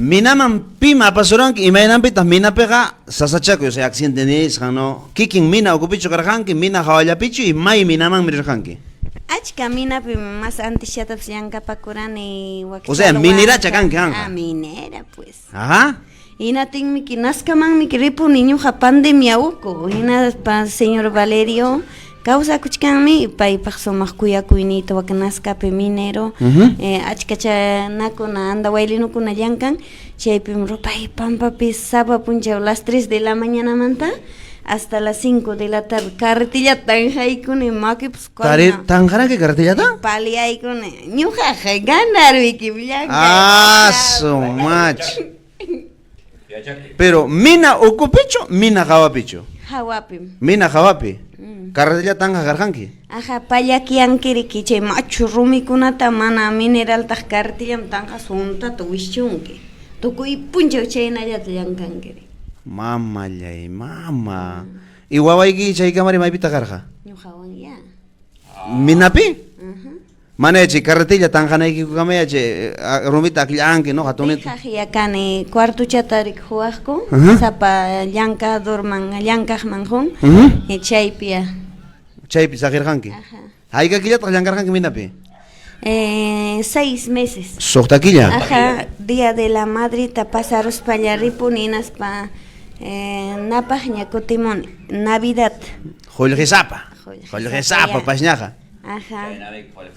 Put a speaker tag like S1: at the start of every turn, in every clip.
S1: Minaman pim apasuranki, imaynanpitaq minapiqa sasachakuy, o sea, accidente nisqan, no? Kikin mina ukupichu karqanki, mina hawallapichu y may minamanmi rirqanki?
S2: Achka minapim mas antischatapas llankapakurani
S1: wakcha. O sea, mineracha kanki qamqa.
S2: Ah, minera pues.
S1: Ajá.
S2: Hinatinmiki naskamanmiki ripuni ñuqa pandemia uku, hinaspa señor Valerio kawsakuchkanmi, paypaq sumaq kuyakuyniyta wak naskapi minero, achka chanakuna andawaylinukuna llankan, chaypim rupay pampapi sapa punchaw las tres de la mañanamanta hasta las cinco de la tarde carretillata tanqaykuni makipas
S1: Tari tanqaranki carretillata?
S2: Paliaykuni ñuqaqa ganaruykim llankay.
S1: Ah, su mach. Pero mina ukupichu, mina hawapichu?
S2: Hawapim.
S1: Mina hawapi. Carretillata tanqaq karqanki?
S2: Aja, pallakiyankiriki chay machu rumikunata mana mineraltaq carretillam tanqas huntata wischunki. Tukuy punchaw chaynallata llankankiri.
S1: Mamallay, mama. Y wawayki chaykamari maypitaq karqa?
S2: Ñuqawan ya.
S1: Minapi? Mana chay carretilla tanqanaykikukamaya chay rumita akllanki, no? Hatunita.
S2: Dejaq ya kani cuartochata rikuwaqku, sapa llankadorman, llankaqman qun, chaypi ya.
S1: Chaypi saqirqanki?
S2: Ajá.
S1: Hayka killataq llankarqanki minapi?
S2: 6 meses.
S1: Suqta killa.
S2: Ajá, Día de la Madrita pasaruspalla ripuni hinaspa napaqña kutimuni Navidad.
S1: Qullqisapa. Qullqisapa pasñaqa.
S2: Ajá.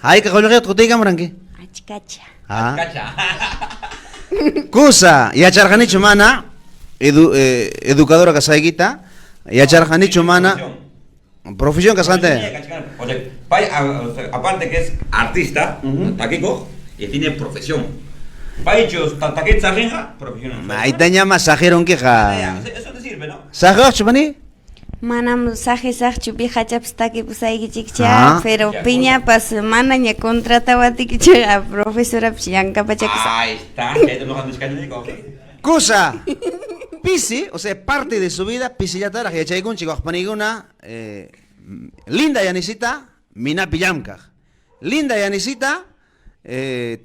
S1: Hayka qullqiyuqtaq kutiykamuranki?
S2: Achkacha.
S1: Ah. Kusa, yacharqanichu mana edu, educadora kasqaykita? Yacharqanichu mana profesión kasqanta?
S3: O sea, pay, o sea, aparte que es artista, takikuq, y tiene profesión. Paychus takita saqinqa, profesión.
S1: Maytañama saqirunkiqa.
S3: Eso te sirve, ¿no?
S1: Saqiwaqchu pani?
S2: Manam saqisaqchu viajachapas takipusaykichikcha, pero piñapas manaña contratawatikichikqa profesorapas llankapachakusaq.
S3: Ahí está, chayta noqa nishkani.
S1: Kusa, pisi, o sea, parte de su vida pisillataraq yachaykunchik waqpaniykuna, Linda Yanisita minapi llamkaq. Linda Yanisita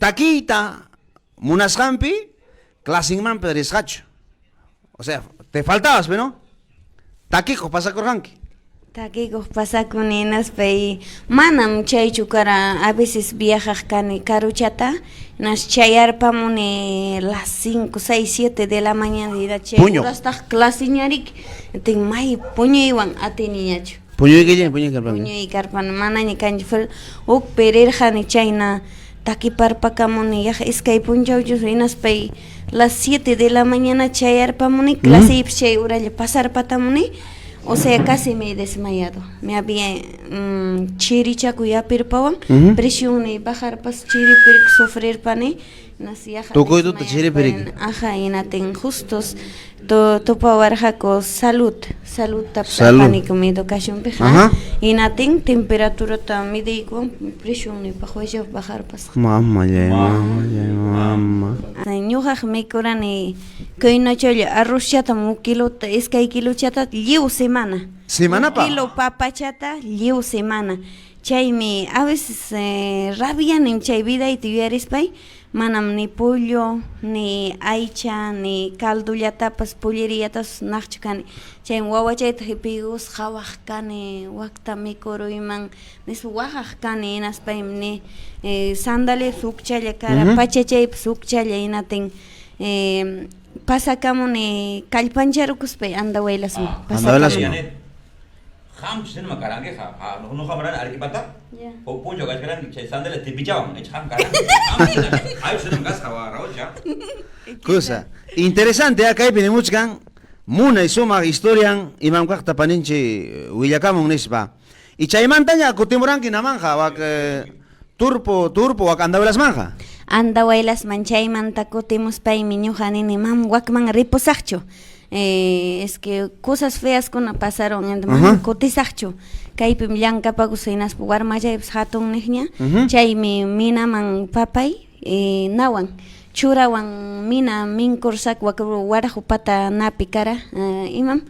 S1: takiyta munasqanpi clasinmanpi risqachu. O sea, te faltabas, ¿no? Takikuq pasakurqanki.
S2: Takikuq pasakuni hinaspa y manam chaychu kara, a veces viajaq kani karuchata, hinas chayarpamuni las 5, 6, 7 de la mañana hina chay horastaq claseñariki, entonces may puñuywan atiniñachu.
S1: Puñuykilla, puñuy karpanki.
S2: Puñuy karpani, manaña kanchu. Hukpi rirqani chayna takiparpakamuni yaqa iskay punchawchus hinaspa y las 7 de la mañana chayarpamuni, claseypas chay horalla pasarpatamuni, o sea casi me he desmayado. Me había chirichakuy apirpawan, presionniyy bajarpas chiripirik sufrirpani.
S1: Tukuy tuta chiripirik.
S2: Aja, hinatin justos tupawarqaku salud, saludtapas apaniku mi educacionpiqa. Hinatin temperaturata midiykuwan presionniypaq wayllapi bajarpasqa.
S1: Mamallay, mamallay, mama.
S2: Ñuqaq mikurani kuynuchalla arrozchatam huk kilota, iskay kilochata lliw semana.
S1: Semanapaq.
S2: Kilo papachata lliw semana. Chaymi a veces rabianim chay vidayta yuyarispay, manam ni pollo, ni aycha, ni caldollatapas, polleriyatapas naqchu kani. Chaymi wawachayta hipiykus qawaq kani, wakta mikuruyman nispa waqaq kani, hinaspaymi ni sandaliapas hukchalla kara, pachachaypas hukchalla, hinatin pasakamuni kallpancharukuspay Andahuaylasman.
S1: Andahuaylasman.
S3: Qamchus nima karankiqa, nuqa marani Arequipata, huk punchaw kachkaranki chay sandalia tipichawan, icha qam karanki. Aychus nima kasqa Raulcha.
S1: Kusa, interesante kaypi nimuchkan munay sumaq historian imam kaqta paninchik willakamun nispa. Y chaymantaña kutimuranki namanja wak turpo turpo wak Andahuaylasmanja.
S2: Andahuaylasman chaymanta kutimuspaymi ñuqa nini mam wakman ripusaqchu. Es que cosas feaskuna pasaron, manam kutisaqchu. Kaypim llankapakusaq hinaspa warmachaypas hatun niqña, chaymi minaman papay nawan churawan mina minkursak wak waraqu pata napi kara imam.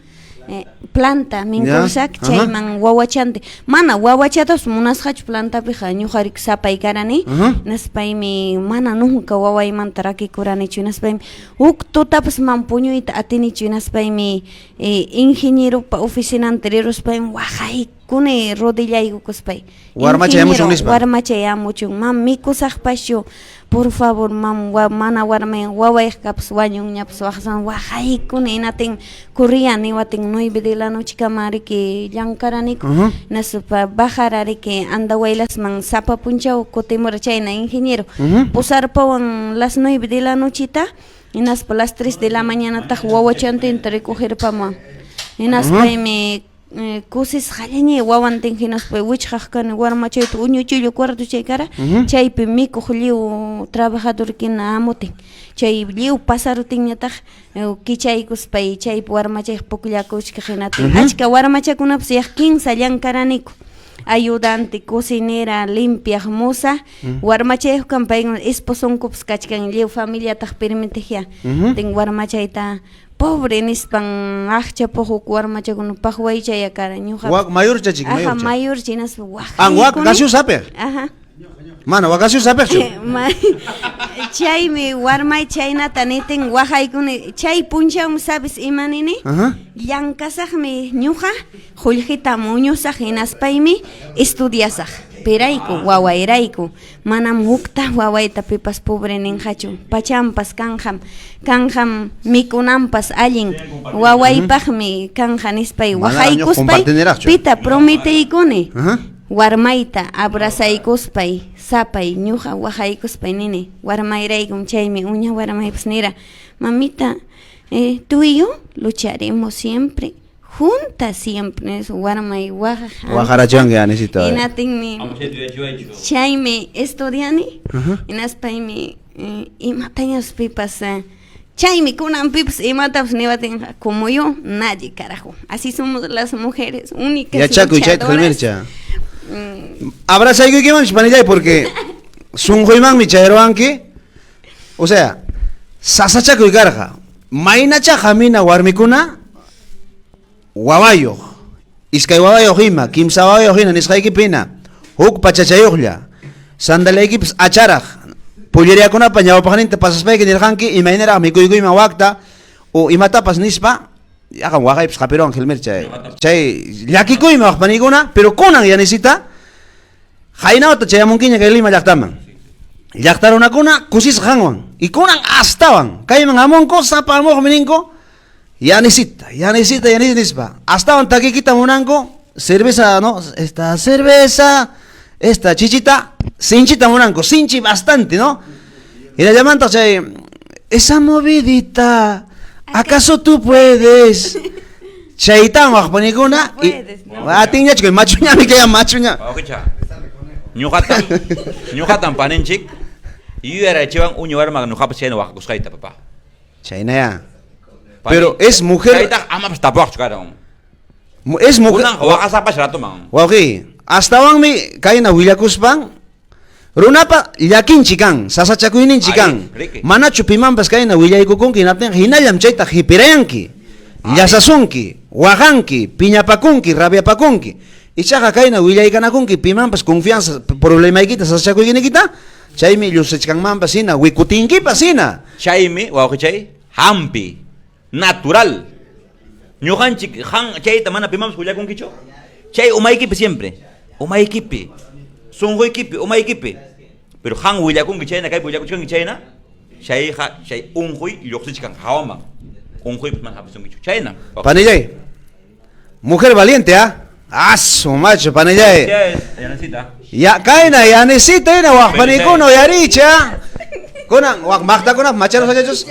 S2: Planta Mincursac chayman wawachante mana wawachatas munasqachu plantapiqa ñuqarik sapay karani hinaspaymi mana nunca wawaymanta rakikuranichu hinaspaymi huk tutapas man puñuyta atinichu hinaspaymi ingenieropa oficinanta riruspaymi waqaykuni rodillaykukuspay
S1: Warmachayamuchun nispa.
S2: Warmachayamuchun mam mikusaqpaschu por favor mam mana warmay wawayqkapas wañunñapas waqsan waqaykuni hinatin corría niwatin nueve de la noche kama riki llankaraniku hinaspa bajara riki Andahuaylasman sapa punchaw kutimura chayna ingeniero pusarpawan las nueve de la nochita hinaspa las tres de la mañanataq wawachantinta recogerpamuwan hinaspaymi kusisqallañay wawantin hinaspa wichqaq kani warmachayta uñuchillu cuartochay kara chaypi mikuq lliw trabajadorkina hamutin chay lliw pasarutinñataq kichaykuspay chaypi warmachayqa pukllakuchkaq hinatin achka warmachakunapas yaq kinsa llankaraniku ayudante cocinera limpiaq moza warmachayuq kan paykuna esposonkupas kachkan lliw familiataq permitiqya tin warmachayta pobre nispan aqcha puquq warmachakuna paqwaychaya kara ñuqa
S1: Wak mayorcha chik
S2: aja
S1: mayorcha.
S2: mayorcha hinaspa
S1: An wak
S2: waqaykuni
S1: gaseosa hapiq.
S2: Aja.
S1: Mana wak gaseosa hapiqchu.
S2: Chaymi warmay chaynata nitin waqaykuni chay punchawmi sabes ima nini
S1: Ajá.
S2: llankasaqmi ñuqa qullqita muñusaq hinaspaymi estudiasaq pirayku wawayrayku manam hukta wawayta pipas pobre ninqachu pachampas kanqam kanqam mikunanpas allin wawaypaqmi kanqa nispay
S1: Manara ñuqa
S2: waqaykuspay
S1: compartiniraqchu.
S2: pita prometeykuni
S1: Ajá.
S2: warmayta abrazaykuspay sapay ñuqa waqaykuspay nini warmayraykum chaymi uña warmaypas nira mamita tú y yo lucharemos siempre juntas siempre eso warmay waqaq
S1: Waqarachanki Anisita.
S2: hinatinmi chaymi estudiani hinaspaymi imatañas pipas chaymi kunanpipas imatapas niwatinqa como yo nadie carajo así somos las mujeres únicas
S1: Yachakuy chayta
S2: luchadoras.
S1: Gelmircha. Abrazaykuykimamchi panillay porque sunquymanmi chayarwanki. O sea, sasachakuy karqa. Maynacha hamina warmikuna wawayuq, iskay wawayuq ima, kimsa wawayuq hina nisqaykipina, huk pachachayuqlla, sandalaykipas acharaq, pulleriakunapa ñawpaqninta pasaspayki nirqanki imaynaraq mikuykuyman wakta o imatapas nispa, yaqam waqaypas qapiruwan Gelmir chay. Chay llakikuymi waqpanikuna, pero kunan Yanisita haynawta chayamunkiña kay Lima llaqtaman. Llaqta runakuna kusisqa qanwan y kunan astawan kayman hamunku sapa hamuqmi ninku Yanisita, Yanisita, Yanisita nispa. Astawan takikita munanku cerveza, ¿no? Esta cerveza, esta chichita, sinchita munanku, sinchi bastante, ¿no? Y la llamanta chay, esa movidita, ¿acaso tú puedes? Chaytan waqpanikuna
S2: No puedes, no.
S1: atinñachu machuñami kaya machuña.
S3: Wawqicha. Ñuqatam, ñuqatam paninchik yuyarachiwan uñu warma ñuqapas chayna waqakusqayta, papá.
S1: Chaynaya.
S3: Pani-
S1: Pero es mujer,
S3: Chaytaq amapas tapuwaqchu karan.
S1: es mujer.
S3: Kunanqa waqasaqpas ratuman.
S1: Wawqi, astawanmi kayna willakuspan runapa llakinchik kan, sasachakuyninchik kan.
S3: Ari, riki.
S1: Manachu pimanpas kayna willaykukunki hinaptinqa hinallam chayta hipirayanki, llasasunki, waqanki, piñapakunki, rabiapakunki. Ichaqa kayna willaykanakunki pimanpas confianza problemaykita sasachakuynikita, chaymi llusichkanmanpas hina, wikutinkipas hina.
S3: Chaymi wawqichay hampi natural. Ñuqanchik han chayta mana pimanpas willakunkichu. Chay umaykipi siempre. Umaykipi. Sunquykipi, umaykipi. Pero han willakunki chayna kaypi willakuchkanki chayna, chayqa chay unquy lluqsichkan hawaman. Unquypas mana hapisunkichu. Chayna.
S1: Panillay, mujer valiente, ¿ah? Asu macho, panillay.
S3: Yanasita.
S1: Ya kayna yanisita ina waqpanikuna uyaricha. Kunan waq maqtakuna macharos achachos.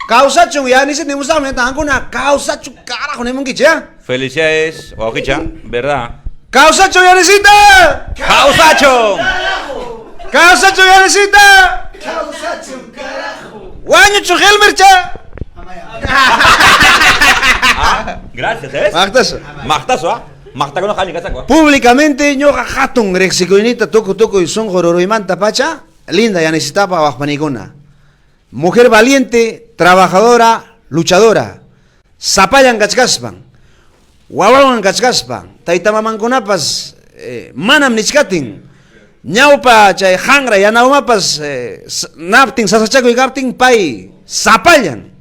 S1: Kawsachun yanisita nimusaqmi hankuna kawsachun carajo nimunkichik, ¿ah?
S3: Felicidades, wawqicha, verdad.
S1: Kawsachun yanisita.
S3: Kawsachun.
S1: Kawsachun yanisita.
S4: Kawsachun carajo.
S1: Wañuchun Helmercha.
S3: Ah, gracias, ¿eh?
S1: Maqtaso.
S3: Maqtaso, ¿ah? Maqtakuna allin kasaqku, ¿ah?
S1: Públicamente ñuqa hatun riqsikuynita tuku tukuy sunqu ruruymanta pacha, linda yanisitapa waqpanikuna. Mujer valiente, trabajadora, luchadora. Sapallan kachkaspan. Wawawan kachkaspa, tayta mamankunapas manam nichkatin, ñawpa chay qanra yanaumapas naptin sasachakuy kaptin pay sapallan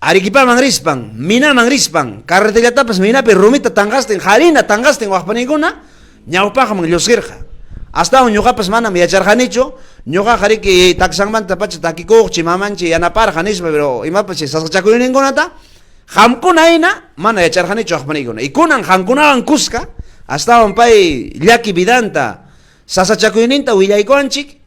S1: Arequipaman rispan, minaman rispan, carretillatapas minapi rumita tanqastin, harina tanqastin waqpaninkuna ñawpaqman llusqirqa. Astawan ñuqapas manam yacharqanichu, ñuqaqa riki taksanmantapacha takikuqchi, mamanchi yanaparqa nispa, pero imapas chay sasachakuyninkunata qamkuna hina mana yacharqanichu waqpaniykuna. Y kunan qamkunawan kuska astawan pay llaki vidanta, sasachakuyninta willaykuwanchik.